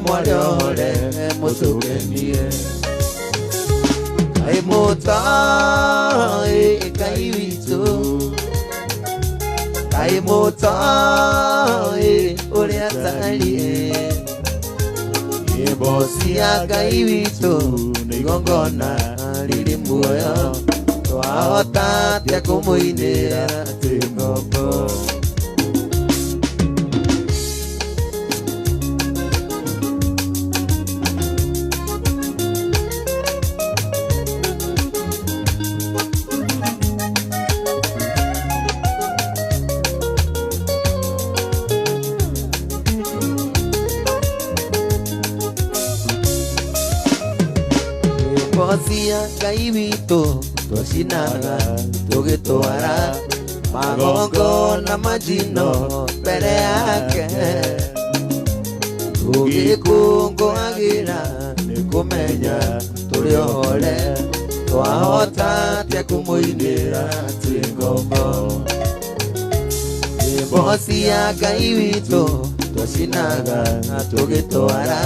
Mwarĩ ohore mũtũkenie. Kaĩ mũtoĩ Ngai witũ, kaĩ mũtoĩ ũrĩa atariĩ. Nyĩmbo cia Ngai witũ nĩ igongona rĩrĩ muoyo, twahota atĩa kũmũinĩra twĩ ngombo? Nyĩmbo cia Ngai witũ twacinaga tũgĩtwara magongona majino mbere yake, tũgĩkũngũagĩra nĩ kũmenya tũrĩ ohore, twahota atĩa kũmũinĩra twĩ ngombo? Nyĩmbo cia Ngai witũ twacinaga tũgĩtwara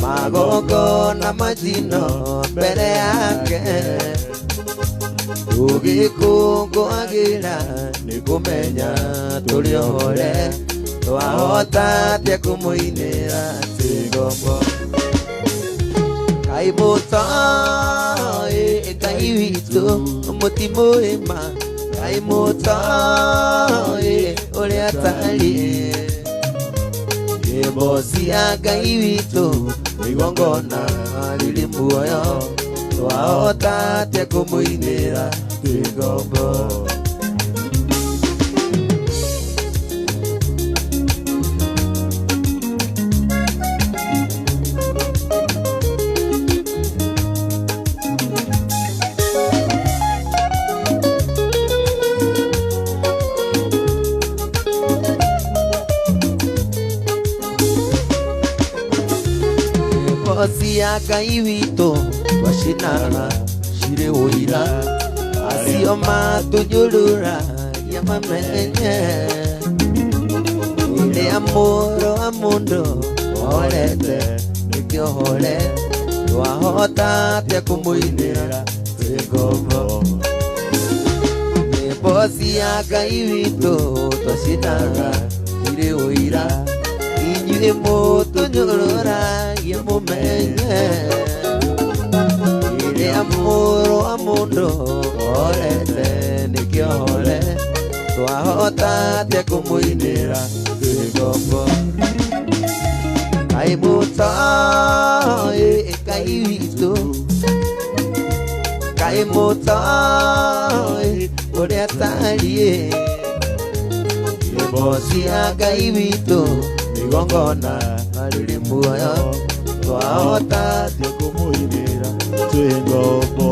magongona majino mbere yake, tũgĩkũngũagĩra nĩ kũmenya tũrĩ ohore, twahota atĩa kũmũinĩra twĩ ngombo? Kaĩ mũtoĩ Ngai witũ mũtimũĩma, kaĩ mũtoĩ ũrĩa atariĩ. Nyĩmbo cia Ngai witũ nĩ igongona rĩrĩ muoyo, twahota atĩa kũmũinĩra twĩ ngombo? Nyĩmbo cia Ngai witũ twacinaga cirĩ ũira, acio matũnyũrũra mamenye rĩrĩa mũrũ wa mũndũ ohorete nĩkĩohore, twahota atĩa kũmũinĩra twĩ ngombo? Nyĩmbo cia Ngai witũ twacinaga cirĩ ũira, inyuĩ mũtũnyũrũragia mũmenye rĩrĩa mũrũ wa mũndũ ohorete nĩkĩohore, twahota atĩa kũmũinĩra twĩ ngombo? Kaĩ mũtoĩ Ngai witũ, kaĩ mũtoĩ ũrĩa atariĩ. Nyĩmbo cia Ngai witũ nĩ igongona rĩrĩ muoyo, twahota atĩa kũmũinĩra twĩ ngombo?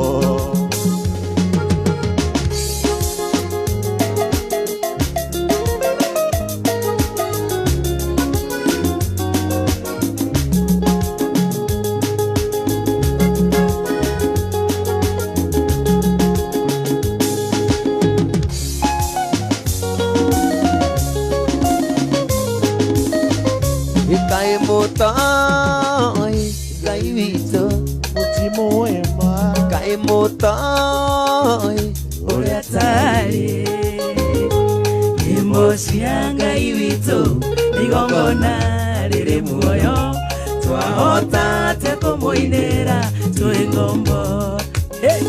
Kaĩ mũtoĩ Ngai witũ, mũtimũĩma, kaĩ mũtoĩ ũrĩa atariĩ. Nyĩmbo cia Ngai witũ nĩ igongona rĩrĩ muoyo, twahota atĩa kũmũinĩra twĩ ngombo? Hey!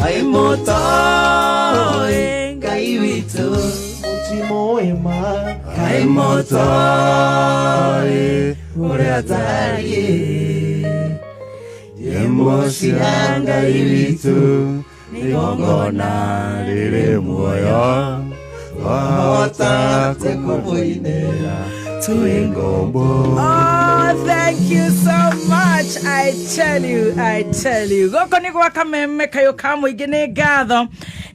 Kaĩ mũtoĩ Ngai witũ, mũtimũĩma, kaĩ mũtoĩ ũrĩa atariĩ. Nyĩmbo cia Ngai witũ nĩ igongona rĩrĩ muoyo, twahota atĩa kũmũinĩra twĩ ngombo? Oh, thank you so much. I tell you, I tell you. Goko nĩ gwa Kameme kayũ ka mũingĩ, nĩ ngatho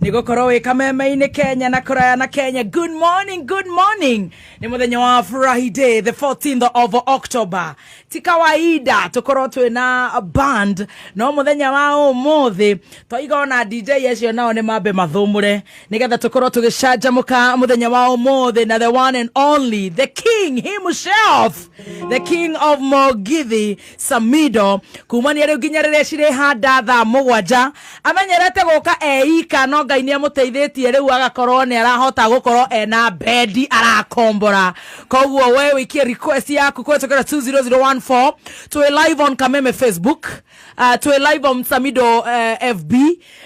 nĩ gũkorwo wĩ Kameme-inĩ Kenya na kũraya na Kenya. Good morning, good morning. Nĩ Nĩ mũthenya wa Friday the 14th of October. Ti kawaida tũkorwo twĩna band no mũthenya wa ũmũthĩ twaiga ona DJ acio nao nĩ mambe mathũmũre nĩgetha tũkorwo tũgĩcanjamũka mũthenya wa ũmũthĩ na the one and only, the king himself, the king of Mogithi, Samido, kumania rĩu nginya rĩrĩa cirĩhanda thaa 7. Amenyerete gũka eika, no Ngai nĩ amũteithĩtie rĩu agakorwo nĩ arahota gũkorwo ena bendi arakombora. Koguo we wĩikie request yaku kũhetũkĩra 20014. Twĩ live on Kameme Facebook, twĩ live on Samido FB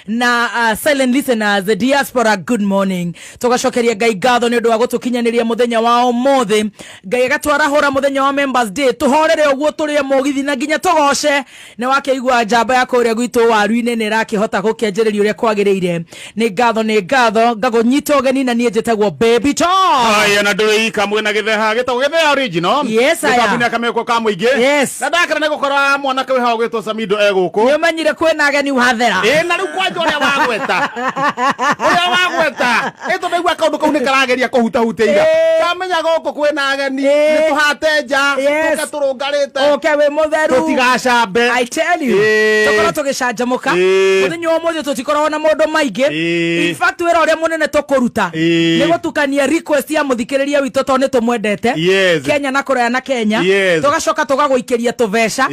na silent listeners, the diaspora, good morning. Tũgacokeria Ngai ngatho nĩ ũndũ wa gũtũkinyanĩria mũthenya wa ũmũthĩ. Ngai agatwarahũra mũthenya wa Members Day, tũhorere ũguo, tũrĩe mũgithi na nginya tũgoce. Nĩ wakĩigua njamba ya kũrĩa gwitũ waru-inĩ nĩ ĩrakĩhota gũkĩanjĩrĩria ũrĩa kwagĩrĩire. Nĩ ngatho, nĩ ngatho, ngagũnyita ũgeni na niĩ njĩtagwo Baby Tom. Haya, na ndũrĩ ika mwĩna gĩtheha gĩtagwo Gĩtheha original. Yes, I am. Gĩtambi-inĩ akamekwo ka mũingĩ. Yes. Na ndakena nĩ gũkora mwanake wĩ hau gwĩtwo Samido e gũkũ. Nĩ ũmenyire kwĩna ageni wathera. Ĩ, na rĩu kwanja ũrĩa wagweta ĩ tondũ kaũndũ kau nĩ karageria kũhutahutia ira. Kamenya gũkũ kwĩna ageni, nĩ tũhate nja, tũke tũrũngarĩte, ũke wĩ mũtheru, tũtigacambe. I tell you. Tũkorwo tũgĩcanjamũka. Mũthenya wa ũmũthĩ tũtikoragwo na maũndũ maingĩ. In fact, wĩra ũrĩa mũnene tũkũruta nĩ gũtukania request ya mũthikĩrĩria witũ tondũ nĩ tũmwendete, Kenya na kũraya na Kenya. Tũgacoka tũgagũikĩria tũbeca,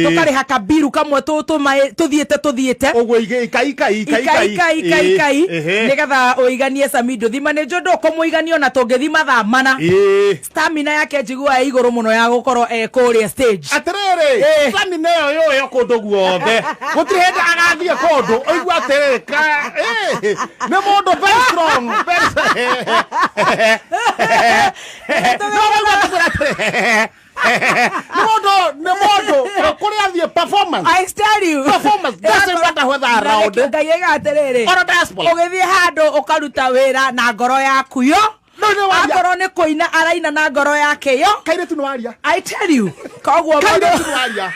tũkarĩha kabiru kamwe tũthiĩte tũthiĩte. Ũguo ikai ikai ikai. Ikai ikai ikai ikai, nĩgetha ũiganie Samido. Thima nĩ njũ ndũkũmũigania ona tũngĩthi mathaa 4. Stamina yake njiguaga ĩ igũrũ mũno ya gũkorwo e kũrĩa stage. Atĩrĩrĩ, stamina ĩyo yũĩ kũndũ guothe, gũtirĩ hĩndĩ agathiĩ kũndũ ũigua atĩrĩrĩ nĩ mũndũ very strong, very no ũigua atĩrĩrĩ, nĩ mũndũ kũrĩa athiĩ performance. I tell you. Performance doesn't matter whether around Ngai ĩga atĩrĩrĩ, or diaspora. Ũgĩthiĩ handũ ũkaruta wĩra na ngoro yaku yo. No nĩ waria. Akorwo nĩ kũina araina na ngoro yake yo. Kairĩtu nĩ waria. I tell you, koguo kairĩtu nĩ waria,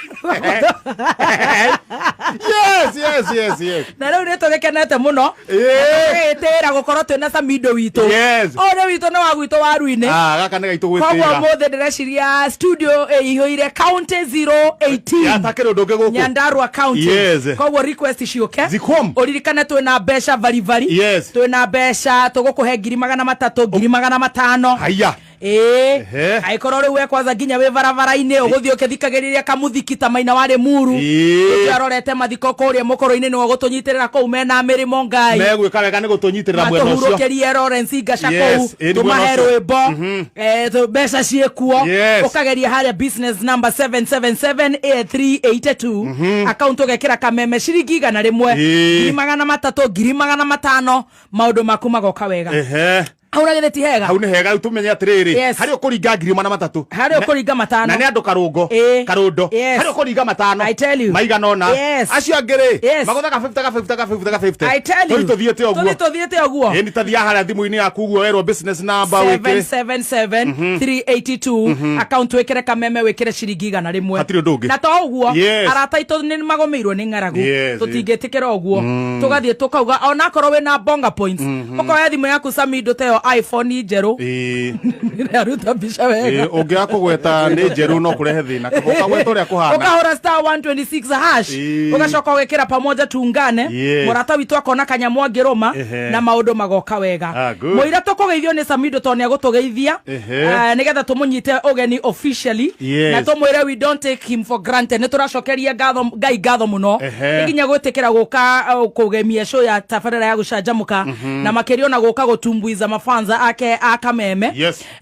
yes. Na rĩu nĩ tũgĩkenete mũno, tũgĩtĩĩra gũkorwo twĩna Samido witũ. Ũyũ nĩ witũ, nĩ wa gwitũ waru-inĩ. Ah, gaka nĩ gaitũ Koguo gwĩtĩra. mũthĩ ndĩreciria studio ĩihũire county 018. Yatakĩrĩ ũndũ ũngĩ gũkũ. Nyandarua County. Koguo request ciũke. Zikom. Ũririkane twĩna mbeca varibari. Twĩna mbeca, tũgũkũhe 300,000, 500,000. Haya. Ĩĩ, angĩkorwo rĩu we kwanza nginya wĩ barabara-inĩ ũgũthiĩ ũkĩthikagĩrĩria kamuthiki ta maina warĩ muru, ũcio arorete mathiko kũrĩa mũkũrũ-inĩ, nĩwe ũgũtũnyitĩrĩra kũu mena mĩrĩmo Ngai. Megwĩka wega nĩ gũtũnyitĩrĩra mwena ũcio. Matũhurũkĩrie Lawrence Ngasha kũu. Ĩĩ, nĩ mwena Tũmahe ũcio. rwĩmbo. Mbeca ciĩkuo. Ũkageria harĩa business number 7778382, account ũgekĩra Kameme, ciringi 100, 300,000, 500,000, maũndũ maku magoka wega. Hau na githĩ ti hega? Hau nĩ hega. Rĩu tũmenye atĩrĩrĩ, harĩa ũkũringa 300,000, Harĩa ũkũringa 500. Na nĩ andũ karũngo, karũndo, harĩa ũkũringa 500, I tell you. maigana ũna. Acio angĩ rĩ, magũthaga 50 ga 50 ga 50 ga 50. I tell you. Tũthi tũthiĩte ũguo. Tũthiĩ tũthiĩte ũguo. Ĩni tathiaga harĩa thimũ-inĩ yaku ũguo werwo business number wĩkĩre 777 382, account wĩkĩre Kameme, wĩkĩre ciringi 100. Hatirĩ ũndũ ũngĩ. Na to ũguo, arata aitũ nĩ magũmĩirwo nĩ ng'aragu. Tũtingĩtĩkĩra ũguo, tũgathiĩ tũkauga onakorwo wĩna bonga points, ũkoya thimũ yaku Samido teyo iPhone njerũ. Aruta mbica wega. Ũngĩaga kũgweta nĩ njerũ no kũrehe thĩna, kaba ũkagweta ũrĩa kũhana. Ũkahũra *126 hash, ũgacoka ũgekĩra pamoja tuungane. Mũrata witũ akona kanyamũ angĩrũma, na maũndũ magoka wega. Ah, good. Mũira tũkũgeithio nĩ Samido tondũ nĩ agũtũgeithia. Ah, nĩgetha tũmũnyite ũgeni officially na tũmwĩre we don't take him for granted. Nĩ tũracokeria ngatho Ngai ngatho mũno nĩ nginya gwĩtĩkĩra gũka kũgemia show ya tabarĩra ya gũcanjamũka, na makĩria ona gũka gũtumbuiza mafanza ake a Kameme.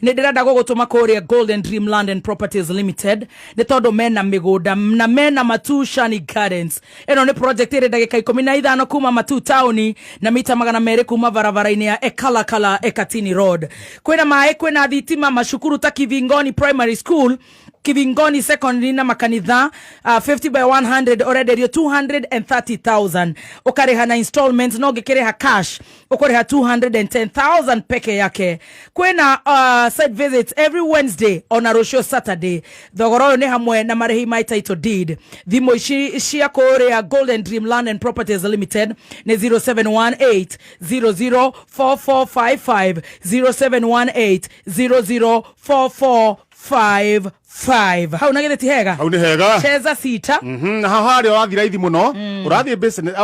Nĩ ndĩrenda gũgũtũma kũrĩa Golden Dream Land and Properties Limited, nĩ tondũ mena mĩgũnda na mena Matu Shani Gardens. Ĩno nĩ project ĩrĩ ndagĩka 15 kuma Matu taũni na mita 200 kuma barabara-inĩ ya Ekalakala Ekatini Road. Kwĩna maĩ, kwĩna thitima, macukuru ta Kivingoni Primary School, Kivingoni Secondary na makanitha. 50 by 100 ũrenderio 230,000, ũkarĩha na installments, no ũngĩkĩrĩha cash ũkũrĩha 210,000 peke. peke yake. Kwĩna site visits every Wednesday ona rũciũ Saturday. Thogora ũyũ nĩ hamwe na marĩhi ma title deed. Thimũ ici cia kũrĩa Golden Dream Land and Properties Limited nĩ 0718 004455, 0718 004455. Hau na githĩ ti hega? Hau nĩ hega. Cheza sita. Na haha harĩa ũrathiĩ raithi mũno, ũrathiĩ business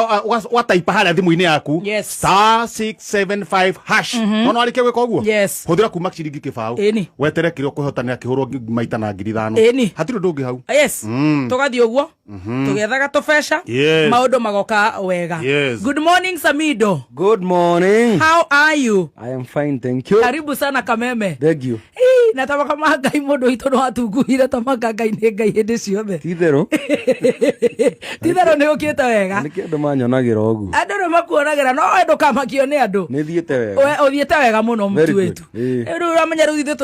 ũgataipa harĩa thimũ-inĩ yaku. Yes. *675 hash. No no warĩkia gwĩka ũguo? Yes. Hũthĩra kuma ciringi kĩbaũ. Ĩni. Wetere kĩrĩa ũkũhotanĩra kĩhũrwo maita na 5,000. Ĩni. Hatirĩ ũndũ ũngĩ hau. Yes. Tũgathiĩ ũguo tũgĩethaga tũbeca. Yes. Maũndũ magoka wega. Yes. Good morning, Samido. Good morning. How are you? I am fine, thank you. Karibu sana Kameme. Thank you. Ii, na tamaka ma Ngai mũndũ witũ no atunguhire tamaka Ngai nĩ Ngai hĩndĩ ciothe. Titherũ. Titherũ nĩ ũkĩte wega. Nĩkĩ andũ manyonagĩra ũguo? Andũ nĩ makuonagĩra no we ndũkamakio nĩ andũ. Nĩ thiĩte wega. We ũthiĩte wega mũno Very mũtu good. witũ. Ĩĩ. Rĩu ũramenya rĩu ithuĩ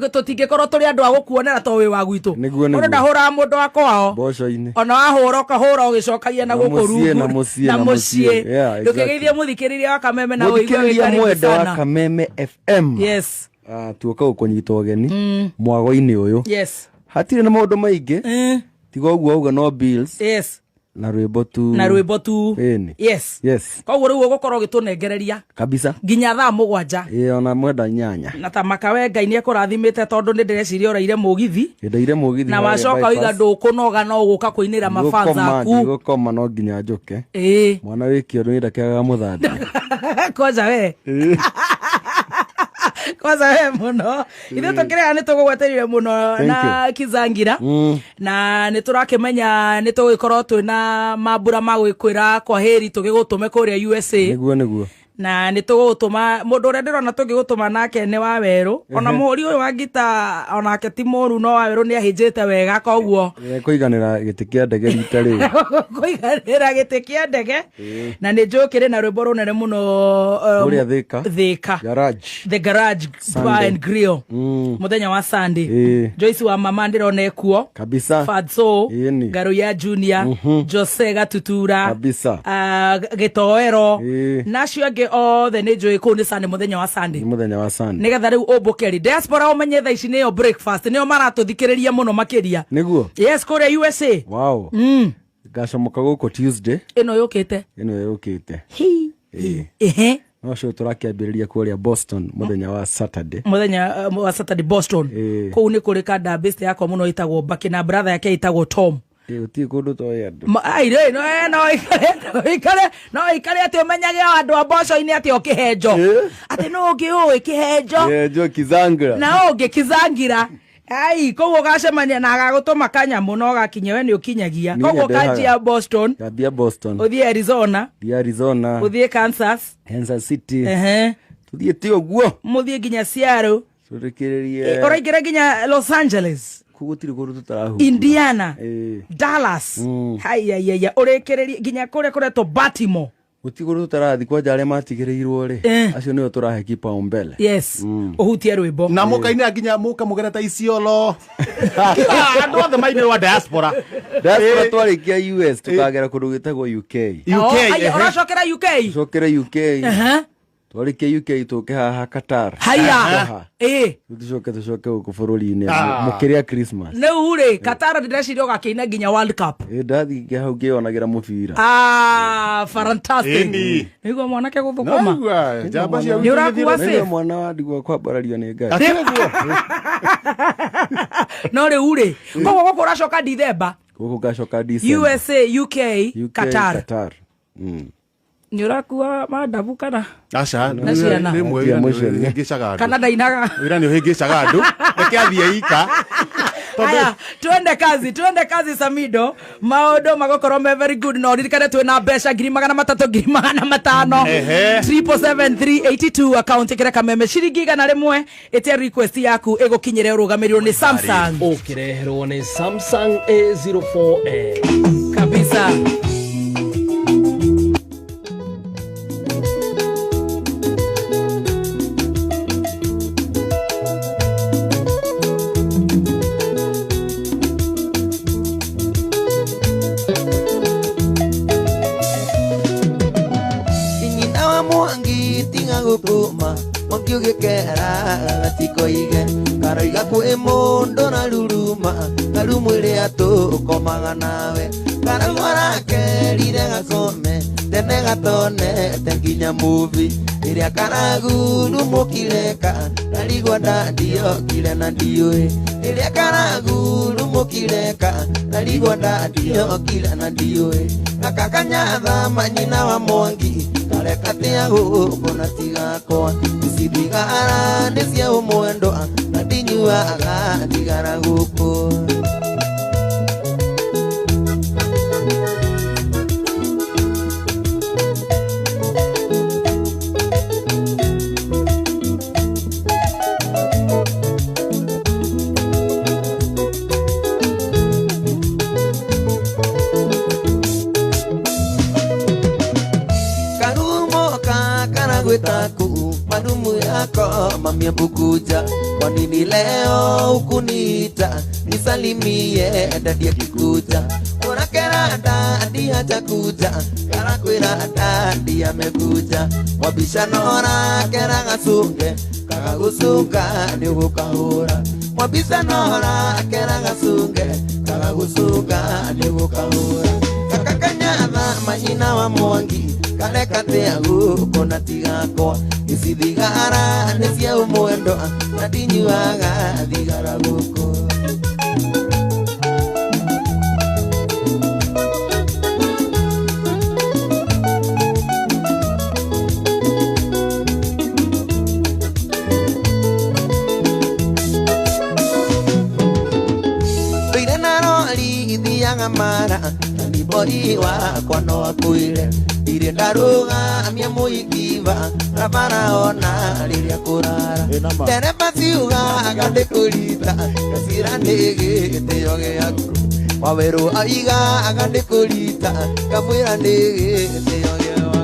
tũtingĩkorwo tũrĩ andũ a gũkuonera to wĩ wa gwitũ. Nĩguo, Mũndũ nĩguo. ndahũraga mũndũ wa kwao. Mboco-inĩ. Ona wahũra ũkahũra ũgĩcokagia na Na gũkũ mũciĩ, rungu. na mũciĩ, na na mũciĩ. mũciĩ. Yeah, exactly. Ndũkĩgeithie mũthikĩrĩria wa Kameme na ũigue wĩ Mũthikĩrĩria karibu mwende wa sana. Kameme FM. Yes. Tuoka gũkũnyita ũgeni mwago-inĩ ũyũ. Yes. Hatirĩ na maũndũ maingĩ. Tiga ũguo auga no bills. Yes. Na rwĩmbo tu. Na rwĩmbo tu. Ĩni. Yes. Yes. Koguo rĩu ũgũkorwo ũgĩtũnengereria Kabisa. nginya thaa 7. Ĩĩ ona mwenda 8. Na tamaka we Ngai nĩ ekũrathimĩte tondũ nĩ ndĩreciria ũraire mũgithi. Ndendaire mũgithi. Na harĩa wacoka bypass. oiga ndũkũnoga no ũgũka kũinĩra mafanza Ndigũkoma, aku. ndigũkoma no nginya njũke. Ĩĩ. Mwana wĩ kĩondo nĩ ndakĩagaga mũthambia. Kwanza we. Kwanza we mũno. Ithuĩ tũkĩrĩa nĩ tũgũgweterire mũno Thank na Kizangira. Na nĩ tũrakĩmenya nĩ tũgũgĩkorwo twĩna mambura ma gwĩkwĩra kwa heri tũgĩgũtũme kũrĩa USA. Nĩguo nĩguo. Na nĩ tũgũgũtũma mũndũ ũrĩa ndĩrona tũngĩgũtũma nake nĩ wa werũ. Ona mũhũri ũyũ wa ngita onake ti mũru no wa werũ nĩ ahĩnjĩte wega koguo Kũiganĩra gĩtĩ kĩa ndege rita rĩu. kũiganĩra gĩtĩ kĩa ndege. Na nĩ njũĩ kĩrĩ na rwĩmbo rũnene mũno Kũrĩa Thika. Thika. Garage. The Garage Sunday. Bar and Grill. Mũthenya wa Sunday. Ĩĩ. Joyce wa mama ndĩrona ekuo. Kabisa. Fatso. Ĩni. Ngaruya Junior. Jose Gatutura. Kabisa. Gĩtoero. Ĩĩ. Na acio angĩ othe nĩ njũĩ kũu nĩ Sunday mũthenya wa Sunday. Nĩ mũthenya wa Sunday. Nĩgetha rĩu ũmbũkeri diaspora ũmenye thaa ici nĩyo breakfast nĩyo maratũthikĩrĩria mũno makĩria. Nĩguo. Yes, kũrĩa USA. Wow. Ngacomoka gũkũ Tuesday Ĩno yũkĩte. ĩno yũkĩte. Hi. Ĩĩ. Ehe. No cio tũrakĩambĩrĩria kũrĩa Boston mũthenya wa Saturday. Mũthenya wa Saturday Boston. Ĩĩ. Kũu nĩ kũrĩ kanda best yakwa mũno ĩtagwo Mbaki na brother yake ĩtagwo Tom. Ĩĩ gũtirĩ kũndũ toĩ andũ. Ai rĩ no no ikare no ikare atĩ ũmenyage o andũ a mboco-inĩ atĩ o kĩhenjo. Atĩ no ũngĩ ũĩ kĩhenjo. Kĩhenjo Kizangira. Na ũngĩ Kizangira. Ai koguo ũgacemania na agagũtũma kanyamũ na ũgakinya we nĩ ũkinyagia. Niĩ Koguo ndendaga. ũkanjia Boston. Ngambia Boston. Ũthiĩ Arizona. Thiĩ Arizona. Ũthiĩ Kansas. Kansas City. Ehe. Tũthiĩte ũguo. Mũthiĩ nginya Seattle. Tũrĩkĩrĩrie. Ũraingĩra nginya Los Angeles. Kũu gũtirĩ kũndũ tũtarahunjia. Indiana. Ĩĩ. Dallas. Haiya ũrĩkĩrĩrie nginya kũrĩa kũretwo Baltimore. Gũtirĩ kũndũ tũtarathi kwanja arĩa matigĩrĩirwo rĩ. Eh. Acio nĩo tũrahe kipaumbele. Yes. Ũhutie rwĩmbo. Na mũkainĩra nginya mũka mũgerete Isiolo. Kila andũ othe mainĩrwo diaspora. Diaspora twarĩkia US tũkagera kũndũ gwĩtagwo UK. UK. Oh, aya, ehe. ũracokera UK. Tũcokere UK. Aha. Twarĩkia UK tũke haha Qatar. Haya. Doha. Ĩĩ. Tũcoke tũcoke gũkũ bũrũri-inĩ Ah. mũkĩrĩa Christmas. Rĩu rĩ Qatar ndĩreciria ũgakĩina nginya World Cup. Ĩ ndathiĩ hau ngĩonagĩra mũbira. Ah, fantastic. Ĩni. Nĩguo mwanake gũthũkũma. Naigua, njamba cia Nĩ ũrakua gwitũ safe. Nĩwe mwana wa ndigwa kwambarario nĩ Ngai. Akĩrĩ guo. No rĩu rĩ koguo gũkũ ũracoka Dithemba. Gũkũ ngacoka December. USA, UK, UK, Qatar. Qatar. Nĩ ũrakua mandabu kana Aca, Na ciana. rĩmwe Atia wĩra nĩ mũcene. ũhĩngĩcaga andũ. kana ndainaga. Wĩra nĩ ũhĩngĩcaga andũ. Reke athiĩ ika. Aya, tuende kazi Samido. Maũndũ magũkorwo me very good no ririkane twĩna mbeca 300,000 500,000. Ehe. 777,382 account ĩkĩra Kameme ciringi 100 ĩtia request yaku ĩgũkinyĩre ũrũgamĩrĩrwo nĩ Samsung. Ũkĩreherwo nĩ Samsung A04S. Kabisa. Nyina wa Mwangi tiga gũkũma Mwangi Nĩkĩo gĩkera gatikoige karoiga kwĩ mũndũ na ruruma karumu ĩrĩa tũkomaga nawe karauga rakerire gakome tene gatonete nginya movie ĩrĩa karagurumũkire ka ndarigwo ndandiokire na ndiũĩ ĩrĩa karagurumũkire ka ndarigwo ndandiokire na ndiũĩ gaka kanyatha manyina wa Mwangi kareka tia gũkũ na tigakwa ici thigara nĩ cia ũmwendwa na ndinyuaga thigara gũkũ. Gwetaku madumu yako mamia bukuja kwa nini leo ukuniita nisalimie dadi akikuja urakera dadi hajakuja karakwira dadi amekuja wabishanora kera gasunge kagagusunga ni gukahura wabishanora kera gasunge kagagusunga ni gukahura kakakanyatha manyina wa Mwangi kareka tia gũkũ na tigakwa ici thigara nĩ cia ũmwendwa na ndinyuaga thigara gũkũ. Ndũire na rori ithiaga mara na niboi wakwa no akuire ndirĩ ndarũgamia mũikiba barabara ona rĩrĩa kũrara ndereba ciugaga ndĩkũrita gacira nĩ gĩtĩo gĩaku wawerũ aigaga ndĩkũrita ngamwĩra nĩ gĩtĩo gĩaku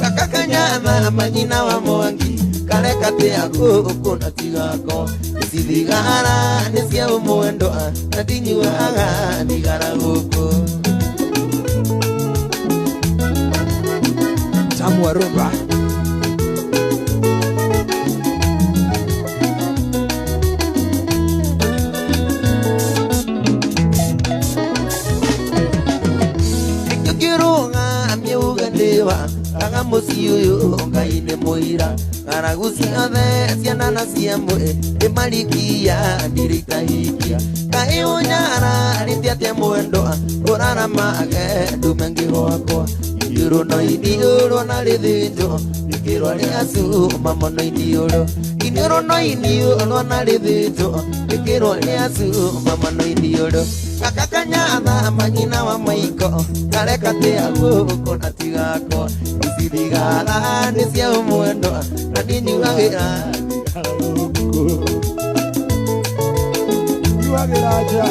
gaka kanyatha manyina wa Mwangi kareka tia gũkũ na tigakwa ici thigara nĩ cia ũmwendwa na ndinyuaga thigara gũkũ. Tamu wa rumba. Nĩkĩo kĩrũgamia uge ndĩwa kaga mũciĩ ũyũ Ngai nĩ mũira ng'aragu ciothe ciana na cia mwĩ ndĩmarikia ndirĩ itahikia kaĩ ũnyara rĩte atĩa mwendwa ũraramage ndume ngĩgwakwa iniũrũ no iniũrũ na rĩthĩnjwo rĩkĩrwo rĩa cuma mũno iniũrũ iniũrũ no iniũrũ na rĩthĩnjwo rĩkĩrwo rĩa cuma mũno iniũrũ gaka kanyatha manyina wa Maiko kareka tia gũkũ na tigakwa ici thigara nĩ cia ũmwendwa na ndinyuagĩra thigara gũkũ. Nyuagĩra nja.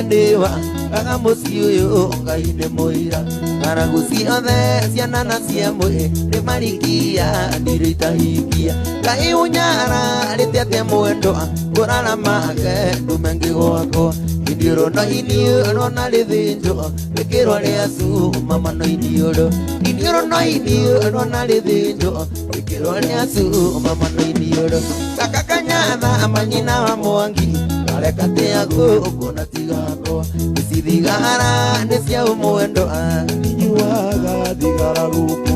Ndĩwa kaga mũciĩ ũyũ Ngai nĩ mũira ng'aragu ciothe ciana na cia mwĩ ndĩmarikia ndirĩ itahikia kaĩ ũnyara rĩte atĩa mwendwa ngũraramage ndume ngĩgwakwa iniũrũ no iniũrũ na rĩthĩnjwo rĩkĩrwo rĩa cuma mũno iniũrũ iniũrũ no iniũrũ na rĩthĩnjwo rĩkĩrwo rĩa cuma mũno iniũrũ gaka kanyatha manyina wa Mwangi kareka tia gũkũ na tigakwa ici thigara nĩ cia ũmwendwa ndinyuaga thigara gũkũ.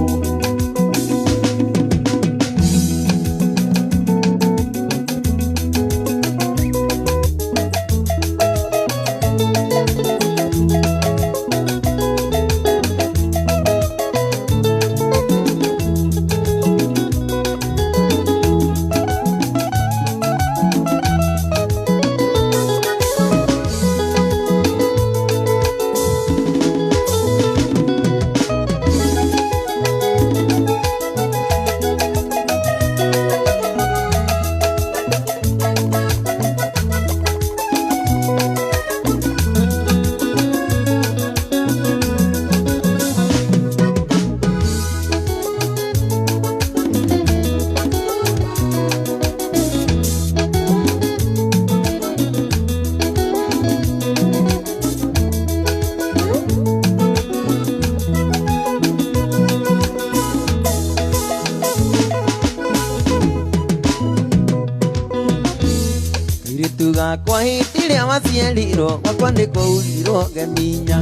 Kairĩtu gakwa hĩndĩ ĩrĩa waciarirwo gwakwa nĩ kwaugirwo ngeminya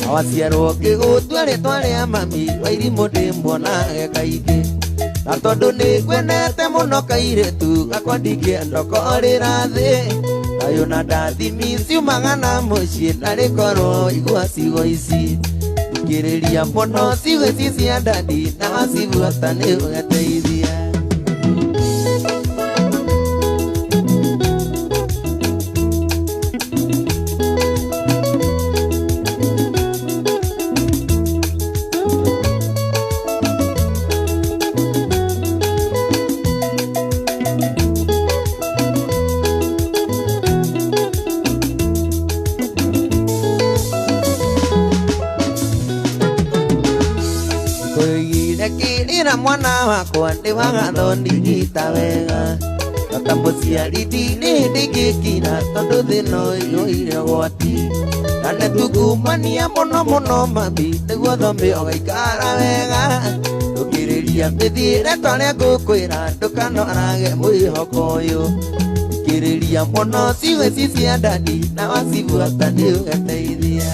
na waciarwo ngĩgũtua rĩtwa rĩa mami Wairimũ ndĩmuonage kaingĩ na tondũ nĩngwendete mũno kairĩtu gakwa ndingĩenda ũkorĩra thĩ thayũ na ndathimi ciumaga na mũciĩ narĩ korwo igua ciugo ici thikĩrĩria mũno ciugo ici cia ndadi na wacibuata nĩ ũgeteithia. Kĩrĩra mwana wakwa nĩ wagathoni nyita wega ta mũciari ndirĩ hĩndĩ ingĩkira tondũ thĩna ũyũ ire ũgwati na nĩtungumania mũno mũno mami nĩguo thome ũgaikara wega ndũkĩrĩria mĩthiĩre ta ũrĩa ngũkwĩra ndũkanorage mwĩhoko ũyũ thikĩrĩria mũno ciugo ici cia ndadi na wacibuata nĩ ũgeteithia.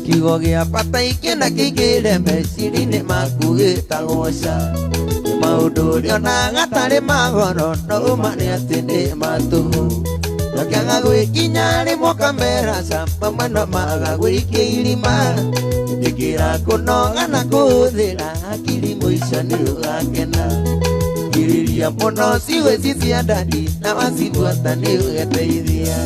Kiugo gĩa bata ikĩna kĩingĩre meciria-inĩ maku gĩtagwo ca nĩ maũndũ ũrĩonaga tarĩ magoro no ũma nĩ atĩ nĩ ma tũhũ ndũkĩaga gwĩkinya rĩmwe ũkamera ca mamwe no maga gwĩikia irima ĩtĩkĩra kũnoga na kũhũthĩra hakiri mũico nĩ ũgakena thikĩrĩria mũno ciugo ici cia ndadi na wacibuata nĩ ũgeteithia.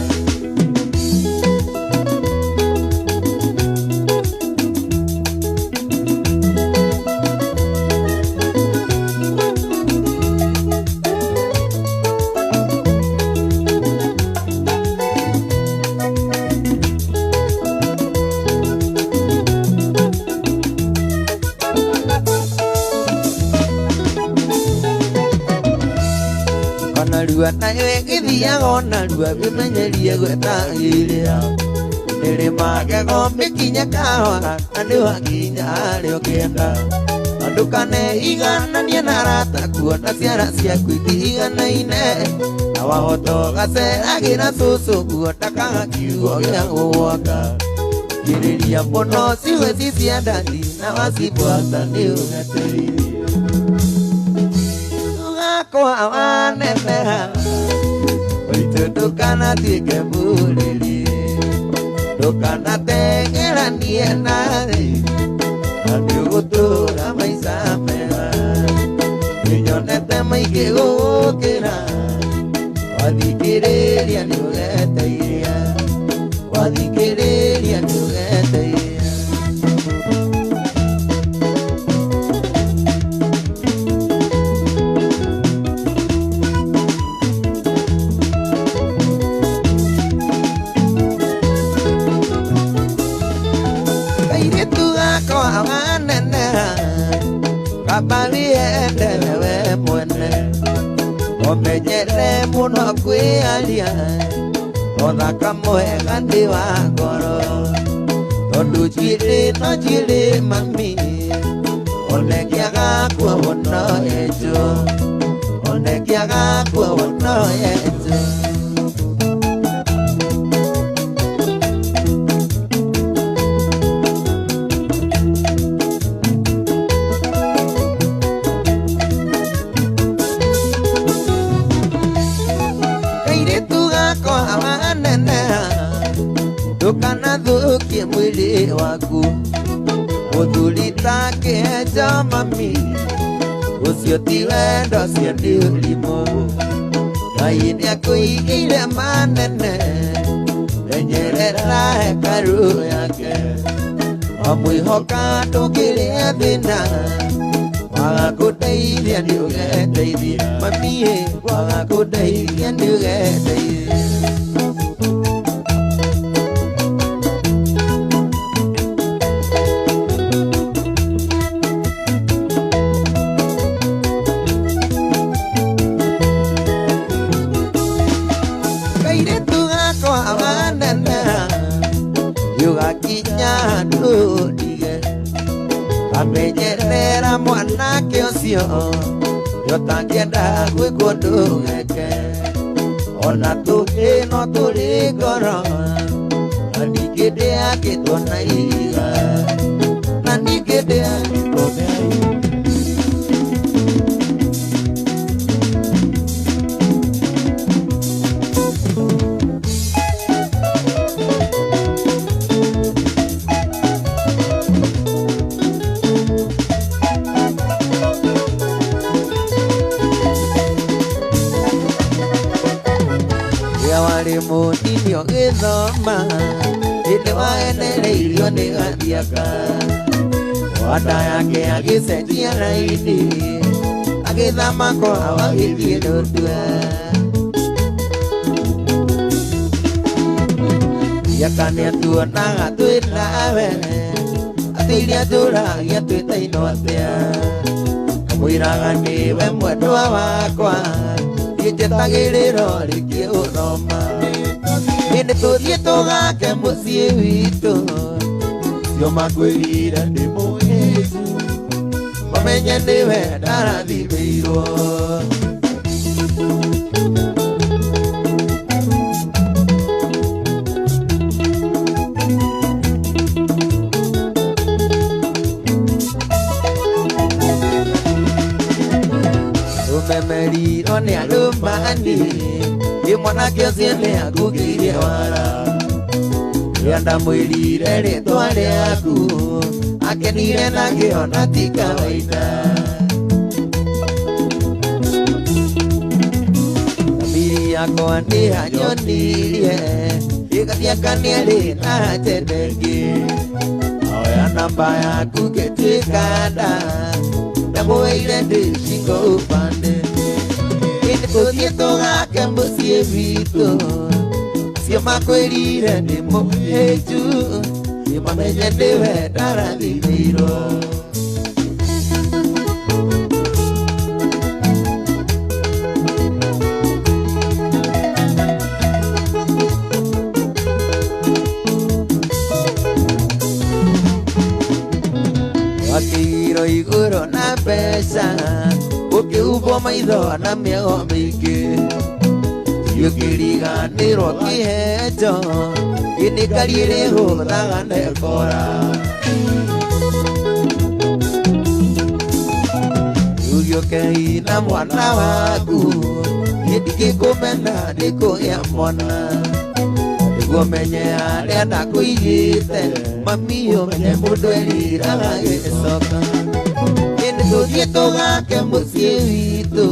Narua nayo ĩgĩthiaga o narua wĩmenyerie gwetagĩrĩra nĩrĩ magego mĩkinye kahora na nĩ wakinya harĩa ũkĩenda na ndũkaneigananie na arata kuona ciara ciaku itiganaine na wahota ũgaceragĩra cũcũ guo ndakaga kiugo gĩa gũgwaka thikĩrĩria mũno ciugo ici cia ndadi na wacibuata nĩ ũgeteithia. Gakwa waneneha ũritũ ndũkanatuĩke mũrĩri ndũkanatengeranie nathĩ na nĩũgũtũra maica mega nĩnyonete maingĩ gũgũkĩra wathikĩrĩria nĩũgeteithia wathikĩrĩria nĩũgeteithia. Kairĩtu gakwa waneneha kaba wĩyendere we mwene ũmenyere mũno kwĩaria ũthaka mwega nĩ wa ngoro tondũ njuĩrĩ no njuĩrĩ mami onekĩaga kuohwo no yenjwo onekĩaga kuohwo no yenjwo. Kairĩtu gakwa waneneha ndũkanathũkie mwĩrĩ waku mũthuri takĩenja mami ũcio ti wendo ũcio nĩ ũrimũ Ngai nĩakũigĩire manene menyerera hekarũ yake wamwĩhoka ndũngĩrĩa thĩna waga kũndeithia nĩũgeteithia mami waga kũndeithia nĩũgeteithia. Nĩũgakinya handũ ndige amenyerera mwanake ũcio nĩũtangĩenda gwĩkwo ndũgeke ona tũhĩ no tũrĩ ngoro na ningĩ ndĩakĩtwo na ihiga na ningĩ ndĩakĩtwo na ihiga. Warĩ mũnini ũgĩthoma hĩndĩ waenereirio nĩ gathiaka wanda yake agĩcenjia raini agĩthama kwao agĩthiĩ Ndũndua. Thiaka nĩatuonaga twĩ nawe atĩ iria njũragia twĩtainwo atĩa kamũiraga nĩwe mwendwa wakwa njetagĩrĩro rĩkie gũthoma hĩndĩ tũthiĩ tũgake mũciĩ witũ cio makwĩrire ndĩ mũhĩnju mamenye nĩwe ndarathimĩirwo. Ũmemerirwo nĩ andũ mani ĩ mwanake ũcio nĩakũgĩire wara rĩrĩa ndamwĩrire rĩtwa rĩaku akenire na ngĩona ti kawaida. Thamiri yakwa nĩyanyonirie ĩgathiaka nĩarĩ na njenda ĩngĩ oya namba yaku ngĩtuĩka nda ndamũheire ndĩ shingo upande hĩndĩ tũthiĩ tũgake mũciĩ witũ cio makwĩrire ndĩ mũhĩnju nĩmamenye nĩwe ndarathimĩirwo. Wakĩirwo igũrũ na mbeca ũkĩhumbwo maitho na mĩago mĩingĩ ũkĩriganĩrwo kĩhenjo ĩnĩkari rĩhũthaga nekora ũgĩũkei na mwana waku niĩ ndingĩkũmena nĩkũgĩa mwana nĩguo menye harĩa ndakũigĩte mami ũmenye mũndũ eriraga agĩcoka hĩndĩ tũthiĩ tũgake mũciĩ witũ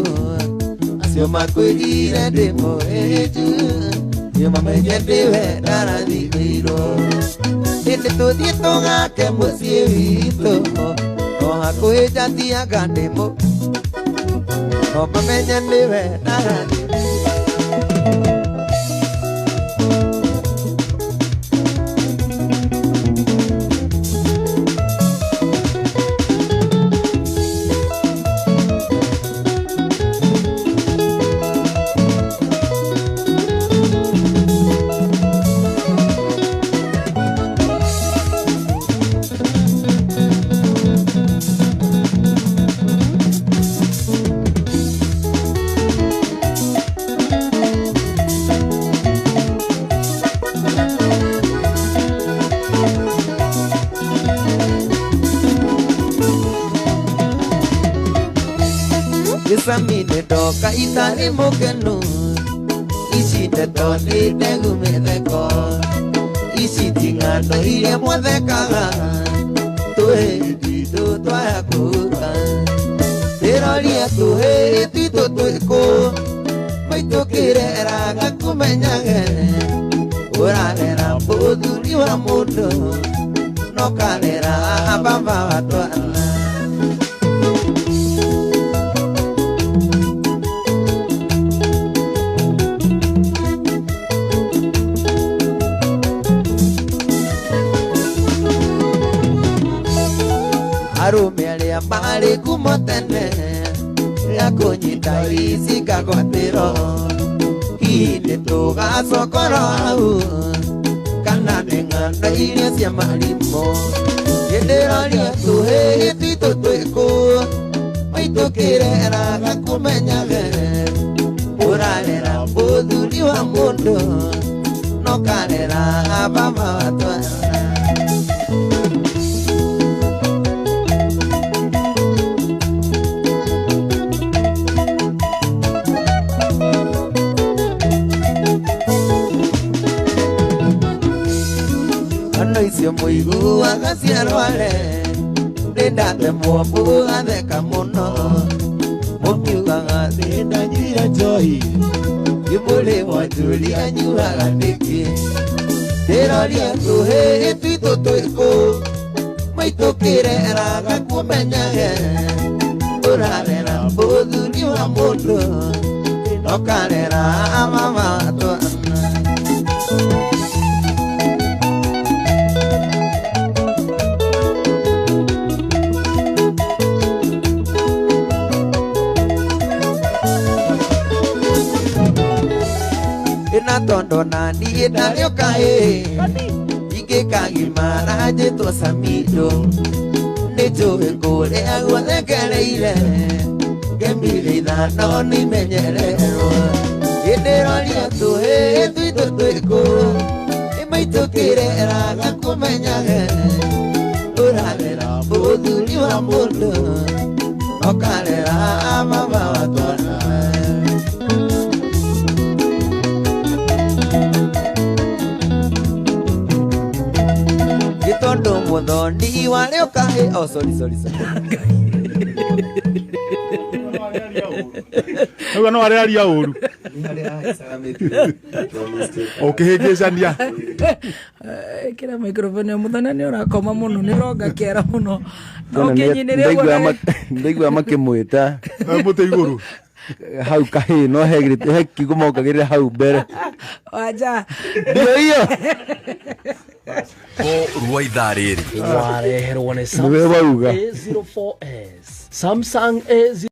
acio makwĩrire ndĩ mũhĩnju nĩmamenye nĩwe ndarathimĩirwo hĩndĩ tũthiĩ tũgake mũciĩ witũ no hakuhĩ njatiaga ndĩ mũ no mamenye nĩwe ndarathimĩirwo. Gĩcami ndoka itarĩ mũkenu ici ndeto nĩ ndegu mĩtheko ici ti ng'ano iria mwathekaga tũhĩ twitũ twaya kũhuka ndĩroria tũhĩ twitũ twĩkũ maitũ kĩreraga kũmenyage ũrarera mũthuri wa mũndũ no karera baba wa twana. Arũme arĩa marĩ kumo tene ya kũnyita ici kagwatĩro hihi nĩ tũgacokoro hau kana nĩ ng'ano iria cia marimo Ndĩroria tũhĩĩ twitũ twĩkũ maitũkĩreraga kũmenyage ũrarera mũthuri wa mũndũ no karera baba wa twana. Ano icio mũiguaga ciarware ndĩndatemwo mũgatheka mũno mũkiugaga Ndanyuire njohi Ibũrĩ wanjũri anyuaga nĩkĩ Ndĩroria tũhĩĩ twitũ twĩkũ maitũkĩreraga kũmenyage ũrarera mũthuri wa mũndũ no karera mama wa twana. Ina tondo na niĩ ndarĩ ũkaĩ ingĩkagimara njĩtwo Samido nĩnjũĩ kũrĩa guothe ngereire ngemire ithano nĩmenyererwo Ndĩroria tũhĩĩ twitũ twĩkũ ĩmaitũkĩreraga kũmenyage ũrarera mũthuri wa mũndũ no karera mama wa twana. Gĩtondo mũthoni warĩ ũkaĩ oh sorry sorry sorry Uga no arĩaria ũru ũkĩhĩngĩcania Kĩra microphone mũthana nĩ ũrakoma mũno nĩ ũronga kĩara mũno na ũkĩnyinĩre ũguo Ndaigua makĩmwĩta mũtĩ igũrũ hau kahĩĩ no he kiugo mokagĩrĩra hau mbere wanja ndio hiyo rwa ithaa rĩrĩ Wareherwo nĩ Nĩwe wauga. Samsung A04S Samsung A04